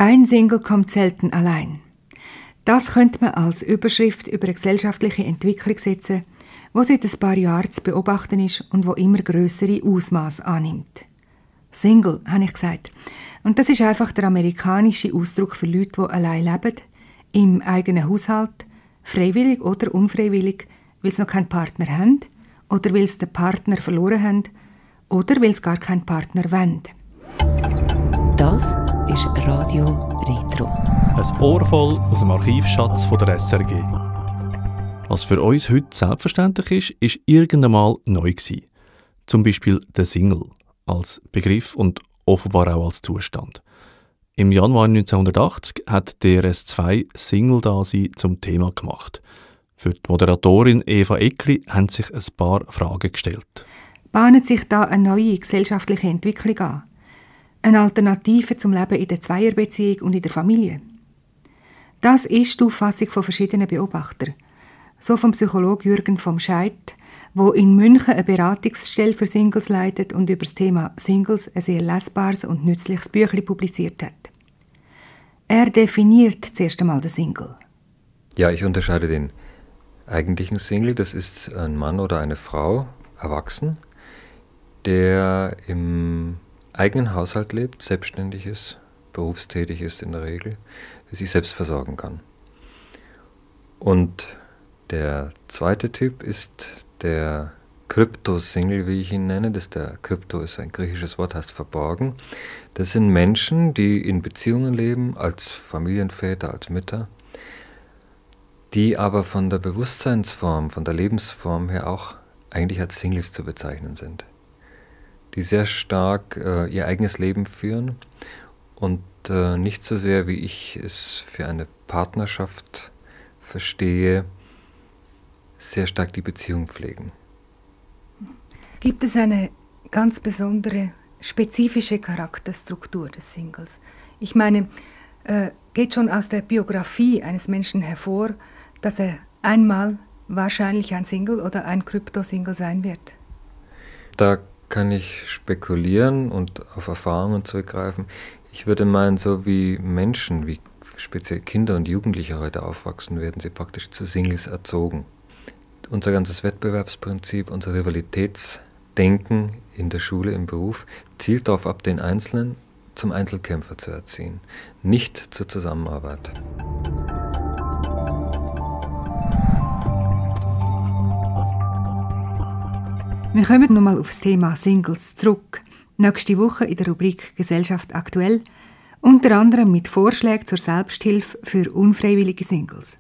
Ein Single kommt selten allein. Das könnte man als Überschrift über eine gesellschaftliche Entwicklung setzen, die seit ein paar Jahren zu beobachten ist und die immer grössere Ausmaße annimmt. Single, habe ich gesagt. Und das ist einfach der amerikanische Ausdruck für Leute, die allein leben, im eigenen Haushalt, freiwillig oder unfreiwillig, weil sie noch keinen Partner haben oder weil sie den Partner verloren haben oder weil sie gar keinen Partner wollen. Das ist Radio Retro. Ein Ohr voll aus dem Archivschatz von der SRG. Was für uns heute selbstverständlich ist irgendwann mal neu gewesen. Zum Beispiel der Single als Begriff und offenbar auch als Zustand. Im Januar 1980 hat DRS2 Single-Dasein zum Thema gemacht. Für die Moderatorin Eva Eckli haben sich ein paar Fragen gestellt. Bahnt sich da eine neue gesellschaftliche Entwicklung an? Eine Alternative zum Leben in der Zweierbeziehung und in der Familie? Das ist die Auffassung von verschiedenen Beobachtern. So vom Psychologen Jürgen vom Scheidt, der in München eine Beratungsstelle für Singles leitet und über das Thema Singles ein sehr lesbares und nützliches Büchlein publiziert hat. Er definiert zuerst einmal den Single. Ja, ich unterscheide den eigentlichen Single. Das ist ein Mann oder eine Frau, erwachsen, der im eigenen Haushalt lebt, selbstständig ist, berufstätig ist in der Regel, der sich selbst versorgen kann. Und der zweite Typ ist der Krypto-Single, wie ich ihn nenne. Krypto ist ein griechisches Wort, heißt verborgen. Das sind Menschen, die in Beziehungen leben, als Familienväter, als Mütter, die aber von der Bewusstseinsform, von der Lebensform her auch eigentlich als Singles zu bezeichnen sind. Die sehr stark ihr eigenes Leben führen und nicht so sehr, wie ich es für eine Partnerschaft verstehe, sehr stark die Beziehung pflegen. Gibt es eine ganz besondere, spezifische Charakterstruktur des Singles? Ich meine, geht schon aus der Biografie eines Menschen hervor, dass er einmal wahrscheinlich ein Single oder ein Krypto-Single sein wird? Da kann ich spekulieren und auf Erfahrungen zurückgreifen. Ich würde meinen, so wie Menschen, wie speziell Kinder und Jugendliche heute aufwachsen, werden sie praktisch zu Singles erzogen. Unser ganzes Wettbewerbsprinzip, unser Rivalitätsdenken in der Schule, im Beruf, zielt darauf ab, den Einzelnen zum Einzelkämpfer zu erziehen, nicht zur Zusammenarbeit. Wir kommen nochmal auf das Thema Singles zurück. Nächste Woche in der Rubrik «Gesellschaft aktuell», unter anderem mit Vorschlägen zur Selbsthilfe für unfreiwillige Singles.